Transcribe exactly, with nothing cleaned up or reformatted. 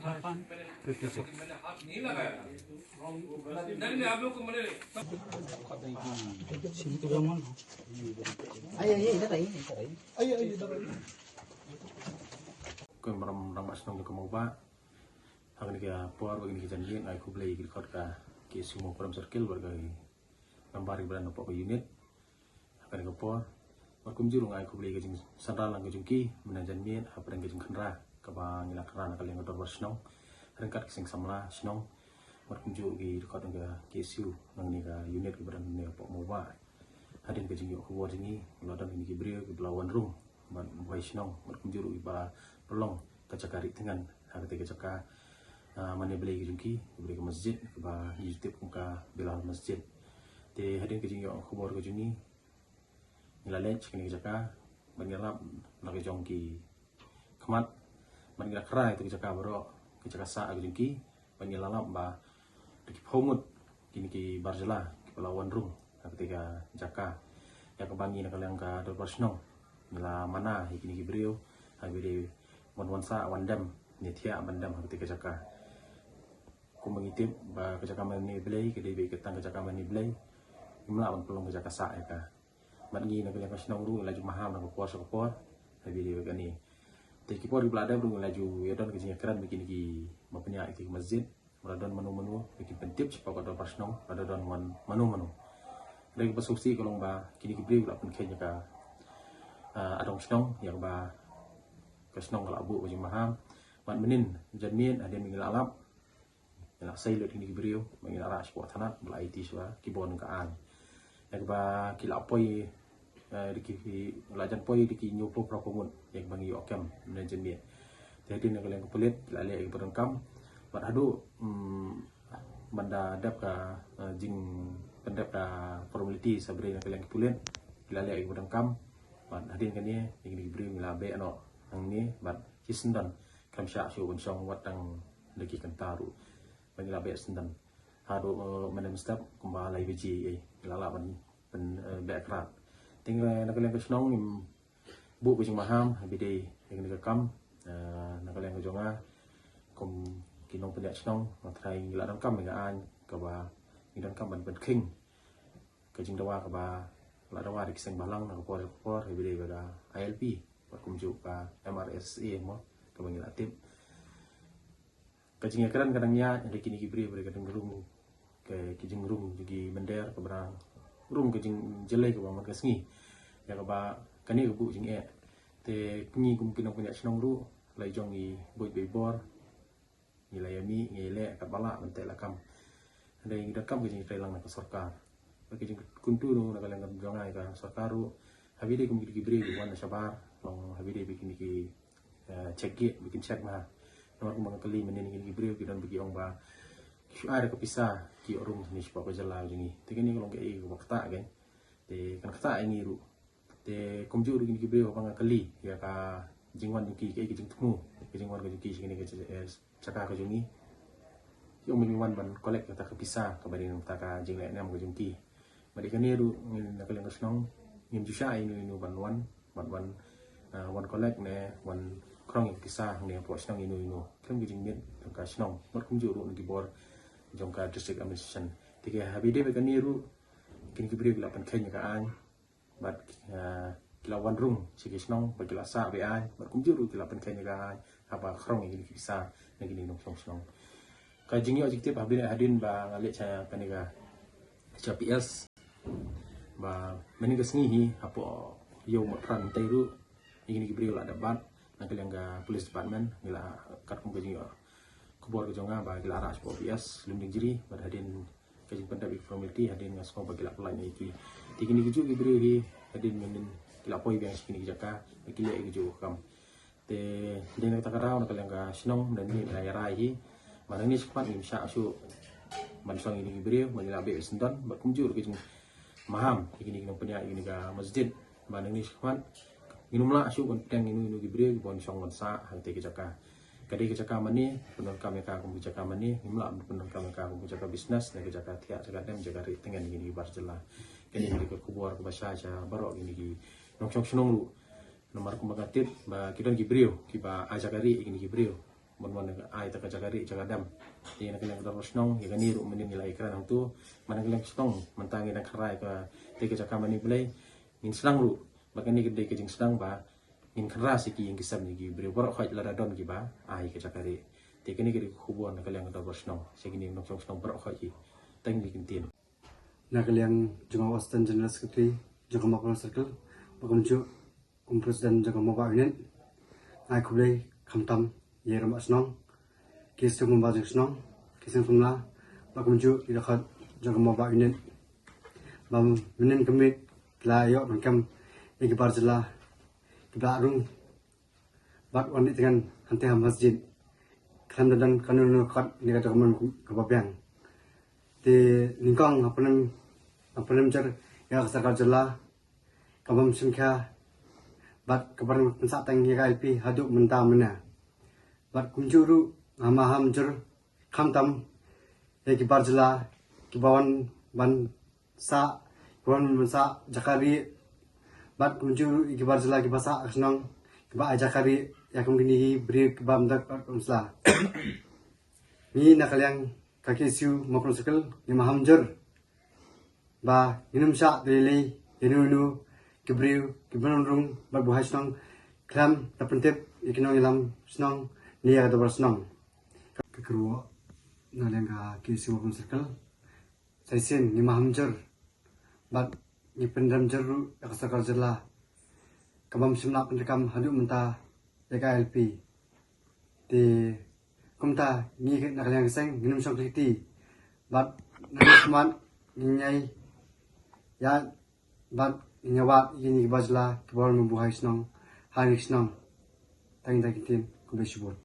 Ko maram rang ba shnong ko mo ba. Hang ni ka por ba ni ka jan ni ngai khublei ki khot ka ki sumo program circle ba ka nambar ki bran po ka unit. Haka ni ka por. Wat kumjuh ruh ngai khublei ka jingsanra lang ka jong ki mynta jan miet hapdeng ka jingkhynra kaba ngi la khynra na ka liang ka dorbar shnong. Ryngkat ki seng samla shnong. Wat kumjuh ruh ki dkhot ka K S U nang ni ka unit ki bran ni ka pok mo ba. Hadien ka jingïoh khubor jong ngi la don ki briew ki ba la wan rung ban buhai shnong. Wat kumjuh ruh ki ba pynlong ka jaka ri tyngan ha kata ka jaka mane blei ka jong ki, ka blei ka masjid kaba ngi tip kum ka Bilal Masjid. Te hadien ka jingïoh khubor ka jong ngi ngi la leit sha kane ka jaka ban ïalap la ka jong ki khmat ban ngi la khrai tu ka jaka baroh ka jaka sah ka jong ki ban ngi la lap ba da ki phew ngut kine ki bar jylla ki ba la wan rung ha kata ka jaka. Ïa kaba ngi na ka liang ka dorbar shnong ngi la mana ïa kine ki briew ha ba dei wan wan sah wan dem ne thiah ban dem ha kata ka jaka. Kumba ngi tip ba ka jaka mane blei ka dei ba ka tang ka jaka mane blei. Ngim lah ban pynlong ka jaka sah ïa ka. Bad ngi na ka liang ka shnong ruh ngi la ju maham na ka por sha ka por. Habi dei ba kane te ki por ki ba la dep ruh ngi la ju ïa don ka jingïakren ba kine ki ba pynïaid ïa ka masjid ba la don mano mano ba ki pyntip shapoh ka dorbar shnong ba la don wan mano mano. Dei ka ba sngewsih ka long ba kine ki briew la pynkheiñ ïa ka adong shnong ïa ka ba ka shnong ka la buh ka jingmaham. Bad mynnin jan miet hadien ba ngi la lap ngi la sei lut kine ki briew ba ngi la rah shapoh thanat ba la aiti shuwa ki bor ka aiñ. Ïa kaba ki la poi da ki la jan poi da ki hynñiew phew phra phew ngut ïa kaba ngi ïoh kem na jan miet. Te hadien na ka liang ka pulit ki la leh ïa ki ba donkam bad haduh ban da dep ka jingpyndep ka formality sa briew na ka liang ka pulit ki la leh ïa ki ba donkam. Bad hadien kane ïa kine ki briew ngi la beh noh hangne bad ki syndon khlem shah shuh ban shong wat tang da ki kynta ruh. Ba ngi la beh syndon haduh mynne mynstep kumba lai baje ei ngi la lah ban beh krad. Te na ka liang ka shnong ngim buh ka jingmaham habi dei ïa kane ka kam na ka liang ka jong nga kum ki nongpynïaid shnong nga trai ngi la donkam ïa ka aiñ kaba ngi donkam ban pynkheiñ ka jingdawa kaba la dawa da ki seng bhalang na ka por ka por habi dei ba ka I L P bad kumjuh ka M R S A mo kaba ngi la tip. Ka jingïakren ka dang ïaid da kine ki briew ba dei ka jingrung ki jingrung jong ki mynder kaba dang rung ka jingjyllei kaba man ka sngi. Ïa kaba kane ka buh jingeh te ngi kum ki nongpynïaid shnong ruh la i jong i buit ba i bor. Ngi la ïa mih ngi leh katba lah ban teh lakam. Hynrei ngi donkam ka jingtreilang na ka sorkar. Bad ka jingkyntu ruh na ka liang ka jong nga ïa ka sorkar ruh habi dei kum ki briew ki wan na shabar long habi dei ba kine ki check gate ba kin check ma. Namar kumba nga kylli mynne kine ki briew ki don ba ki ong ba ki shu ai da ka pisa ki ïoh rung ne shapoh ka jylla jong ngi. Te kane ka long kaei kaba ktah kein. Te kan ktah ïa ngi ruh. Te kumjuh ruh kine ki briew haba nga kylli ïa ka jingwan jong ki kaei ka jingthmu ka jingwan ka jong ki sha kane ka jaka ka jong ngi. Ki ong ba ngi wan ban collect kata ka pisa kaba dei nangta ka jingleh niam ka jong ki. Bad ïa kane ruh ngi na ka liang ka shnong ngim ju shah ïa ino ino ban wan ban wan wan collect ne wan krong ïa ka pisa hangne hapoh shnong ino ino. Khlem ka jingmit jong ka shnong bad kumjuh ruh na ki bor jong ka district administration. Te ki habi dei ba kane ruh kine ki briew ki la pynkheiñ ïa ka aiñ. Bad ki la wan rung sha ki shnong bad ki la sah ba aiñ bad kumjuh ruh ki la pynkheiñ ïa ka aiñ haba khrong ïa kine ki pisa na kine ki nongshong shnong. Ka jingïoh jingtip habi hadien ba nga leit sha kane ka H R P S ba mynne ka sngi hi hapoh ïew Mawphran te ruh ïa kine ki briew la dep bat na ka liang ka police department ngi la katkum ka jingïoh khubor ka jong nga ba ki la rah sha P S Lumdiengjri bad hadien ka jingpyndep ïa ka formality hadien nga sngew ba ki la pynlait ïa ki. Te kine ki juh ki briew hi hadien mynnin ki la poi biang sha kine ki jaka ba ki leh ïa ki juh ka kam. Te dei na kata ka daw na ka liang ka shnong mynne la ïa rai hi ba nangne shakhmat ngim shah shuh ban shong ïa kine ki briew ba ngi la beh syndon bad kumjuh ruh ka jingmaham ïa kine ki nongpynïaid ïa kine ka masjid. Ba nangne shakhmat ngin ym lah shuh ban pdiang ïa ino ino ki briew ki ban shong ban sah ha kata ka jaka. Ka dei ka jaka mane pyndonkam ïa ka kum ka jaka mane, ngim lah pyndonkam ïa ka kum ka jaka business ne ka jaka thiah jaka dem jaka ri tyngen ïa kine ki bar jylla. Kane ka dei ka khubor kaba shai sha baroh kine ki nongshong shnong ruh. Namar kumba nga tip ba ki don ki briew kiba ai jaka ri ïa kine ki briew. Ban wan ai ta ka jaka rieh jaka dam. Te na ka liang ka dorbar shnong ïa kane ruh mynnin ngi la ïakren hangto. Mynta na ka liang ka shnong mynta ngi dang kynra ïa kata ka jaka mane Blei. Ngin sdang ruh ba kane ka dei ka jingsdang ba ngin kynra sa ki ïing ki sem ïa ki briew baroh khoit lada don kiba ai ka jaka rieh. Te kane ka dei ka khubor na ka liang ka dorbar shnong sha kine ki nongshong shnong baroh khoit ki. Tang ni kin tin. Na ka liang jong u Assistant General Secretary jong ka Mawkyrwat Circle, ba kumjuh kum President jong ka Mawbah Unit, ai khublei khamtam ïa i rangbah shnong, ki seng kumba jong shnong, ki seng kumla, ba kumjuh ki dkhot jong ka Mawbah Unit. Ba mynnin ka miet ki la ïoh ban kem ïa ki bar jylla kiba rung bad wan ïa tngen hangtei ha masjid. Khlem da don kano kano ka kot ne ka document kaba biang. Te nyngkong ha pynrem, ha pynrem jur ïa ka sorkar jylla ka bym shim khia bad ka ban pynsah teng ïa ka I L P haduh mynta mynne. Bad kumjuh ruh ha maham jur khamtam ïa ki bar jylla kiba wan ban sah, kiba wan ban sah jaka rieh. Bad kumjuh ruh ïa ki bar jylla kiba sah ka shnong, kiba ai jaka rieh ïa kum kine ki briew kiba mdok bad kumsla. Ngi na ka liang ka K S U Mawkyrwat Circle ngi maham jur ba ngin ym shah da lei lei ïa uno uno ki briew kiba nongrung bad buhai shnong khlem da pyntip ïa ki nongïalam shnong ne ïa ka dorbar shnong. Ka kyrwoh na liang ka K S U Mawkyrwat Circle. Sa shisien ngi maham jur bad ngi pynrem jur ruh ïa ka sorkar jylla ka bym shym la pyndonkam haduh mynta ïa ka I L P. Te kumta ngi na ka liang ka seng ngin ym shong khlei kti bad ngi smat ngin ïai ïaid bad ngin ïa wad ïa kine ki bar jylla kiba wan ban buhai shnong ha kine ki shnong. Tang ïa kita ki ktien, khublei shibun.